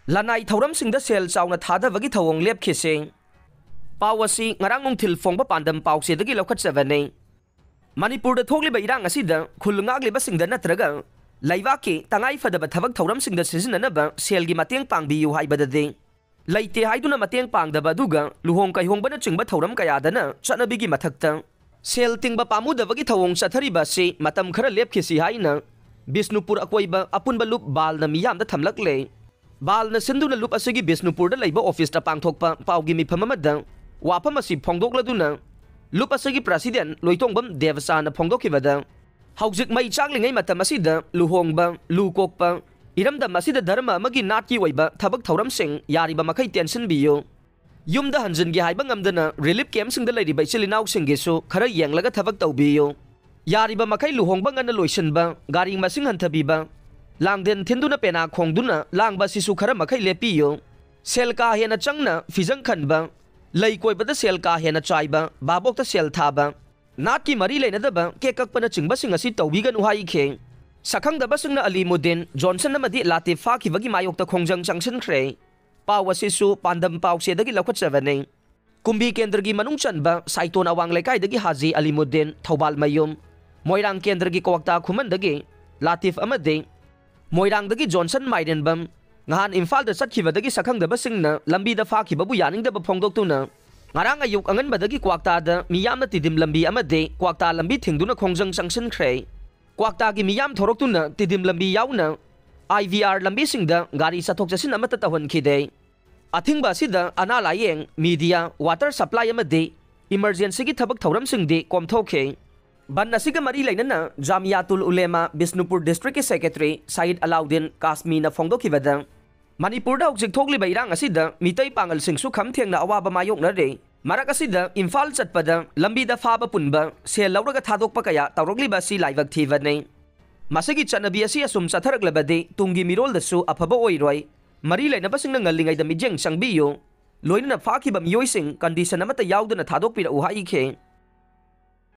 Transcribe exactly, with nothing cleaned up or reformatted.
ꯂꯅꯥꯏ ꯊꯧꯔꯝꯁꯤꯡꯗ ꯁꯦꯜ ꯆꯥꯎꯅ ꯊꯥꯗꯕꯒꯤ ꯊꯧꯑꯣꯡ ꯂꯦꯞꯈꯤꯁꯤ꯫ ꯄꯥꯎ ꯑꯁꯤ ꯉꯔꯥꯡ ꯅꯨꯡꯊꯤꯜ ꯐꯣꯡꯕ ꯄꯥꯟꯗꯝ ꯄꯥꯎꯆꯦꯗꯒꯤ ꯂꯧꯈꯠꯆꯕꯅꯤ꯫ ꯃꯅꯤꯄꯨꯔꯗ ꯊꯣꯛꯂꯤꯕ ꯏꯔꯥꯡ ꯑꯁꯤꯗ ꯈꯨꯜ ꯉꯥꯛꯂꯤꯕꯁꯤꯡꯗ ꯅꯠꯇ꯭ꯔꯒ ꯂꯩꯕꯥꯛꯀꯤ ꯇꯉꯥꯏ ꯐꯗꯕ ꯊꯕꯛ ꯊꯧꯔꯝꯁꯤꯡꯗ ꯁꯤꯖꯤꯟꯅꯅꯕ ꯁꯦꯜꯒꯤ ꯃꯇꯦꯡ ꯄꯥꯡꯕꯤꯌꯨ ꯍꯥꯏꯕꯗꯗꯤ ꯂꯩꯇꯦ ꯍꯥꯏꯗꯨꯅ ꯃꯇꯦꯡ ꯄꯥꯡꯗꯕ ꯑꯗꯨꯒ ꯂꯨꯍꯣꯡ ꯀꯩꯍꯣꯡꯕꯅꯆꯤꯡꯕ ꯊꯧꯔꯝ ꯀꯌꯥꯗꯅ ꯆꯠꯅꯕꯤꯒꯤ ꯃꯊꯛꯇ ꯁꯦꯜ ꯇꯤꯡꯕ ꯄꯥꯝꯃꯨꯗꯕꯒꯤ ꯊꯧꯑꯣꯡ ꯆꯠꯊꯔꯤꯕ ꯑꯁꯤ ꯃꯇꯝ ꯈꯔ ꯂꯦꯞꯈꯤꯁꯤ ꯍꯥꯏꯅ ꯕꯤꯁꯅꯨꯄꯨꯔ ꯑꯀꯣꯏꯕ ꯑꯄꯨꯟꯕ ꯂꯨꯞ ꯕꯥꯜꯅ ꯃꯤꯌꯥꯝꯗ ꯊꯝꯂꯛꯂꯦ꯫ ꯕꯥꯜꯅ ꯁꯤꯟꯗꯨꯅ ꯂꯨꯞ ꯑꯁꯤꯒꯤ ꯕꯤꯁꯅꯨꯄꯨꯔꯗ ꯂꯩꯕ ꯑꯣꯐꯤꯁꯇ ꯄꯥꯡꯊꯣꯛꯄ ꯄꯥꯎꯒꯤ ꯃꯤꯐꯝ ꯑꯃꯗ ꯋꯥꯐꯝ ꯑꯁꯤ ꯐꯣꯡꯗꯣꯛꯂꯗꯨꯅ ꯂꯨꯞ ꯑꯁꯤꯒꯤ ꯄ꯭ꯔꯁꯤꯗꯦꯟ ꯂꯣꯏꯇꯣꯡꯕꯝ ꯗꯦꯕꯆꯥꯅ ꯐꯣꯡꯗꯣꯛꯈꯤꯕꯗ, ꯍꯧꯖꯤꯛ ꯃꯩ ꯆꯥꯛꯂꯤꯉꯩ ꯃꯇꯝ ꯑꯁꯤꯗ ꯂꯨꯍꯣꯡꯕ, ꯂꯨ ꯀꯣꯛꯄ, ꯏꯔꯝꯗꯝ ꯑꯁꯤꯗ ꯙꯔꯃ ꯑꯃꯒꯤ ꯅꯥꯠꯀꯤ ꯑꯣꯏꯕ ꯊꯕꯛ ꯊꯧꯔꯝꯁꯤꯡ ꯌꯥꯔꯤꯕ ꯃꯈꯩ ꯇꯦꯟꯁꯤꯟꯕꯤꯌꯨ꯫ ꯌꯨꯝꯗ ꯍꯟꯖꯤꯟꯒꯦ ꯍꯥꯏꯕ ꯉꯝꯗꯅ ꯔꯤꯂꯤꯐ ꯀꯦꯝꯞꯁꯤꯡꯗ ꯂꯩꯔꯤꯕ ꯏꯆꯤꯜ ꯏꯅꯥꯎꯁꯤꯡꯒꯤꯁꯨ ꯈꯔ ꯌꯦꯡꯂꯒ ꯊꯕꯛ ꯇꯧꯕꯤꯌꯨ꯫ ꯌꯥꯔꯤꯕ ꯃꯈꯩ ꯂꯨꯍꯣꯡꯕ ꯉꯟꯅ ꯂꯣꯏꯁꯤꯟꯕ, ꯒꯥꯔꯤ ꯃꯁꯤꯡ ꯍꯟꯊꯕꯤꯕ, ꯂꯥꯡꯗꯦꯟ ꯊꯤꯟꯗꯨꯅ ꯄꯦꯅꯥ ꯈꯣꯡꯗꯨꯅ ꯂꯥꯡꯕ ꯑꯁꯤꯁꯨ ꯈꯔ ꯃꯈꯩ ꯂꯦꯞꯄꯤꯌꯨ꯫ ꯁꯦꯜ ꯀꯥ ꯍꯦꯟꯅ ꯆꯪꯅ ꯐꯤꯖꯪ ꯈꯟꯕ, ꯂꯩ ꯀꯣꯏꯕꯗ ꯁꯦꯜ ꯀꯥ ꯍꯦꯟꯅ ꯆꯥꯏꯕ, ꯚꯥꯕꯣꯛꯇ ꯁꯦꯜ ꯊꯥꯕ, ꯅꯥꯠꯀꯤ ꯃꯔꯤ ꯂꯩꯅꯗꯕ ꯀꯦꯛ ꯀꯛꯄꯅꯆꯤꯡꯕꯁꯤꯡ ꯑꯁꯤ ꯇꯧꯕꯤꯒꯅꯨ ꯍꯥꯏꯈꯤ꯫ ꯁꯛꯈꯪꯗꯕꯁꯤꯡꯅ ꯑꯂꯤꯃꯨꯗꯤꯟ, ꯖꯣꯟꯁꯟ ꯑꯃꯗꯤ ꯂꯥꯇꯤꯐ ꯐꯥꯈꯤꯕꯒꯤ ꯃꯥꯌꯣꯛꯇ ꯈꯣꯡꯖꯪ ꯆꯪꯁꯤꯟꯈ꯭ꯔꯦ꯫ ꯄꯥꯎ ꯑꯁꯤꯁꯨ ꯄꯥꯟꯗꯝ ꯄꯥꯎꯆꯦꯗꯒꯤ ꯂꯧꯈꯠꯆꯕꯅꯤ꯫ ꯀꯨꯝꯕꯤ ꯀꯦꯟꯗ꯭ꯔꯒꯤ ꯃꯅꯨꯡ ꯆꯟꯕ ꯁꯥꯏꯇꯣꯟ ꯑꯋꯥꯡ ꯂꯩꯀꯥꯏꯗꯒꯤ ꯍꯥꯖꯤ ꯑꯂꯤꯃꯨꯗꯤꯟ, ꯊꯧꯕꯥꯜ ꯃꯌꯨꯝ, ꯃꯣꯏꯔꯥꯡ ꯀꯦꯟꯗ꯭ꯔꯒꯤ ꯀ꯭ꯋꯥꯛꯇꯥ ꯈꯨꯃꯟꯗꯒꯤ ꯂꯥꯇꯤꯐ ꯑꯃꯗꯤ ꯃꯣꯏꯔꯥꯡꯗꯒꯤ ꯖꯣꯟꯁꯟ ꯃꯥꯏꯔꯦꯟꯕꯝ ꯉꯍꯥꯟ ꯏꯝꯐꯥꯜꯗ ꯆꯠꯈꯤꯕꯗꯒꯤ ꯁꯛꯈꯪꯗꯕꯁꯤꯡꯅ ꯂꯝꯕꯤꯗ ꯐꯥꯈꯤꯕꯕꯨ ꯌꯥꯅꯤꯡꯗꯕ ꯐꯣꯡꯗꯣꯛꯇꯨꯅ ꯉꯔꯥꯡ ꯑꯌꯨꯛ ꯑꯉꯟꯕꯗꯒꯤ ꯀ꯭ꯋꯥꯛꯇꯥꯗ ꯃꯤꯌꯥꯝꯅ ꯇꯤꯗꯤꯝ ꯂꯝꯕꯤ ꯑꯃꯗꯤ ꯀ꯭ꯋꯥꯛꯇꯥ ꯂꯝꯕꯤ ꯊꯤꯡꯗꯨꯅ ꯈꯣꯡꯖꯪ ꯆꯪꯁꯤꯟꯈ꯭ꯔꯦ꯫ ꯀ꯭ꯋꯥꯛꯇꯥꯒꯤ ꯃꯤꯌꯥꯝ ꯊꯣꯔꯛꯇꯨꯅ ꯇꯤꯗꯤꯝ ꯂꯝꯕꯤ ꯌꯥꯎꯅ ꯑꯥꯏ ꯚꯤ ꯑꯥꯔ ꯂꯝꯕꯤꯁꯤꯡꯗ ꯒꯥꯔꯤ ꯆꯠꯊꯣꯛ ꯆꯠꯁꯤꯟ ꯑꯃꯠꯇ ꯇꯧꯍꯟꯈꯤꯗꯦ꯫ ꯑꯊꯤꯡꯕ ꯑꯁꯤꯗ ꯑꯅꯥ ꯂꯥꯌꯦꯡ, ꯃꯤꯗꯤꯌꯥ, ꯋꯥꯇꯔ ꯁꯄ꯭ꯂꯥꯏ ꯑꯃꯗꯤ ꯏꯃꯔꯖꯦꯟꯁꯤꯒꯤ ꯊꯕꯛ ꯊꯧꯔꯝꯁꯤꯡꯗꯤ ꯀꯣꯝꯊꯣꯛꯈꯤ꯫ ꯕꯟ ꯑꯁꯤꯒ ꯃꯔꯤ ꯂꯩꯅꯅ ꯖꯥꯃꯤꯌꯥꯇꯨꯜ ꯎꯂꯦꯃꯥ ꯕꯤꯁꯅꯨꯄꯨꯔ ꯗꯤꯁꯇ꯭ꯔꯤꯛꯀꯤ ꯁꯦꯀ꯭ꯔꯦꯇꯔꯤ ꯁꯌꯤꯗ ꯑꯂꯥꯎꯗꯤꯟ ꯀꯥꯁꯃꯤꯅ ꯐꯣꯡꯗꯣꯛꯈꯤꯕꯗ, ꯃꯅꯤꯄꯨꯔꯗ ꯍꯧꯖꯤꯛ ꯊꯣꯛꯂꯤꯕ ꯏꯔꯥꯡ ꯑꯁꯤꯗ ꯃꯤꯇꯩ ꯄꯥꯉꯜꯁꯤꯡꯁꯨ ꯈꯝ ꯊꯦꯡꯅ ꯑꯋꯥꯕ ꯃꯥꯌꯣꯛꯅꯔꯤ꯫ ꯃꯔꯛ ꯑꯁꯤꯗ ꯏꯝꯐꯥꯜ ꯆꯠꯄꯗ ꯂꯝꯕꯤꯗ ꯐꯥꯕ ꯄꯨꯟꯕ, ꯁꯦꯜ ꯂꯧꯔꯒ ꯊꯥꯗꯣꯛꯄ ꯀꯌꯥ ꯇꯧꯔꯛꯂꯤꯕ ꯑꯁꯤ ꯂꯥꯏꯕꯛ ꯊꯤꯕꯅꯤ꯫ ꯃꯁꯤꯒꯤ ꯆꯠꯅꯕꯤ ꯑꯁꯤ ꯑꯁꯨꯝ ꯆꯠꯊꯔꯛꯂꯕꯗꯤ ꯇꯨꯡꯒꯤ ꯃꯤꯔꯣꯜꯗꯁꯨ ꯑꯐꯕ ꯑꯣꯏꯔꯣꯏ꯫ ꯃꯔꯤ ꯂꯩꯅꯕꯁꯤꯡꯅ ꯉꯜꯂꯤꯉꯩꯗ ꯃꯤꯠꯌꯦꯡ ꯆꯪꯕꯤꯌꯨ꯫ ꯂꯣꯏꯅꯅ ꯐꯥꯈꯤꯕ ꯃꯤꯑꯣꯏꯁꯤꯡ ꯀꯟꯗꯤꯁꯟ ꯑꯃꯠꯇ ꯌꯥꯎꯗꯅ ꯊꯥꯗꯣꯛꯄꯤꯔꯛꯎ ꯍꯥꯏꯈꯤ꯫